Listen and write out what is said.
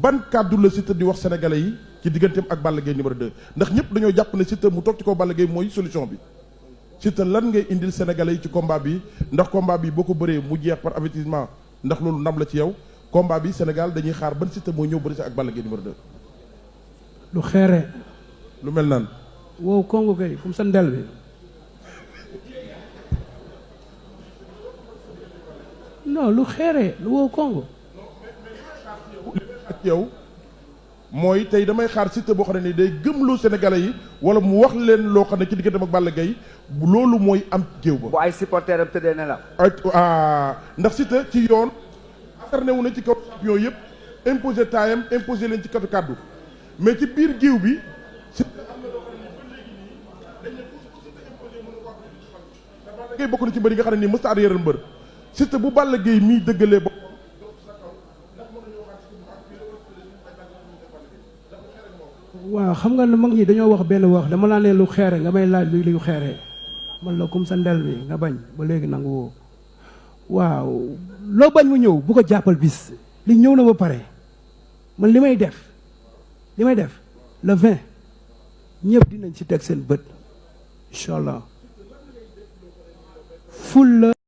ban kàddu la Siteu di wax sénégalais yi ci digganteem ak Balla Gaye numéro 2 ndax ñëpp dañoo jàpp ne Siteu mu toog ci kaw Balla Gaye mooy solution bi Siteu lan ngay indil sénégalais yi ci combat bi ndax combat bi boo ko bëree mu jeex par avertissement ndax loolu ndam la ci yow combat bi Sénégal dañuy xaar ban Siteu mooy ñëw bëri si ak Balla Gaye numéro 2. lu xeere. lu mel naan. wow Congo kay fu mu sa ndel bi. non lu xeere lu wow Congo. ak yow mooy tey damay xaar Siteu boo xam ne ni day gëmloo sénégalais yi wala mu wax leen loo xam ne ci digganteem ak Balla Gaye loolu mooy am géew ba. bu ay supporter am tëddee ne la. ndax Siteu ci yoon acharné wu na ci kaw champion yëpp imposé taayam imposé leen ci katu kàddu mais ci biir géew bi Siteu am na loo xam ne ba léegi nii dañ ne pour Siteu imposé mën na ko am ndax Balla Gaye bokk na ci mbër yi nga xam ne nii mësta arrière mbër Siteu bu Balla Gaye mii dëggalee boppam waaw xam nga ne mag ñi dañoo wax benn wax dama laa ne lu xeere nga may laaj lu xeere man la comme sa ndel bi nga bañ ba léegi nangu woo waaw loo bañ mu ñëw bu ko jàppal bis li ñëw na ba pare man li may def le 20 ñëpp dinañ ci teg seen bët incha allah ful la